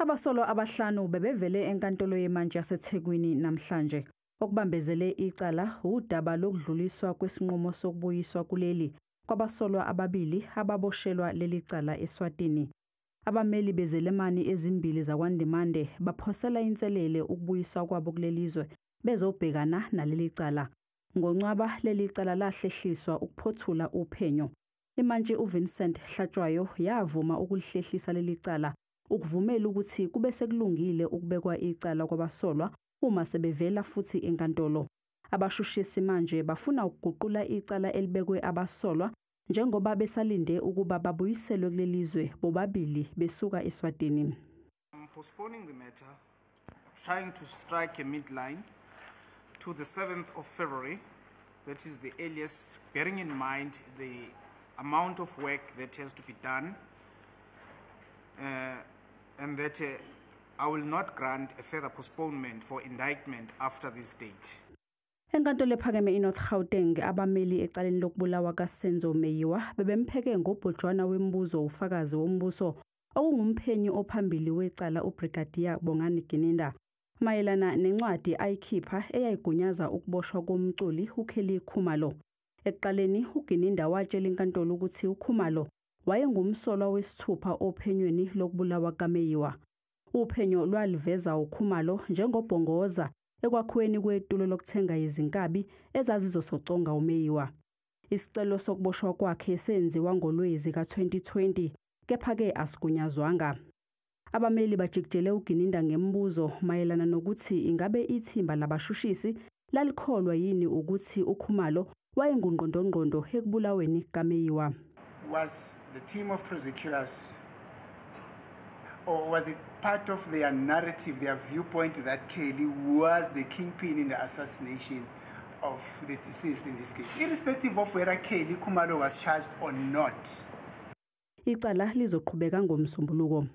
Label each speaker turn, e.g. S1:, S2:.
S1: Abasolwa abahlanu bebevele enkantolo yemantshi yaseThekwini namhlanje. Okubambezele icala udaba lokudluliswa kwesinqumo sokubuyiswa kuleli kwabasolwa ababili ababoshelwa leli cala eSwatini. Abameli bezelemani ezimbili zakwaNdimande baphosela inselele ukubuyiswa kwabo kulelizwe bezobhekana naleli cala. NgoNcwaba leli cala lahlehliswa ukuphothula uphenyo. Imantshi uVincent Hlatshwayo yavuma ukulihlehlisa leli cala ukuvumela ukuthi kube sekulungile ukubekwa icala kwabasolwa uma sebevela futhi enkantolo. Abashushisi manje bafuna ukuguqula icala elibekwe abasolwa njengoba besalinde ukuba babuyiselwe kulelizwe bobabili besuka eSwatini.
S2: I'm postponing the matter, trying to strike a midline to the 7th of February. That is the earliest, bearing in mind the amount of work that has to be done, and that I will not grant a further postponement for indictment after this date.
S1: Enkantolo ephakeme iNorth Gauteng, abameli ecaleni lokubulawa kaSenzo Meyiwa bebempheke ngobhojwana wemibuzo ufakazi wombuso okungumphenyi ophambili wecala uBrigadier Bongani Gininda mayelana nencwadi ayikhipha eyayigunyaza ukuboshwa komculi uKelly Khumalo. Ekuqaleni uGininda watshela inkantolo ukuthi uKhumalo wayengumsolwa wesithupha ophenyweni lokubulawa kaMeyiwa. Uphenyo lwaliveza uKhumalo njengobhongoza ekwakhiweni kwetulo lokuthenga izinkabi ezazizosoconga uMeyiwa. Isicelo sokuboshwa kwakhe senziwa ngoLwezi ka-2020, kepha-ke asigunyazwanga. Abameli bajikijele uGininda ngemibuzo mayelana nokuthi ingabe ithimba labashushisi lalikholwa yini ukuthi uKhumalo wayengungqondongqondo ekubulaweni kukaMeyiwa.
S3: Was the team of prosecutors, or was it part of their narrative, their viewpoint, that Kelly was the kingpin in the assassination of the deceased in this case, irrespective of whether Kelly Khumalo was charged or not?
S1: Icala lizoqhubeka ngoMsombuluko.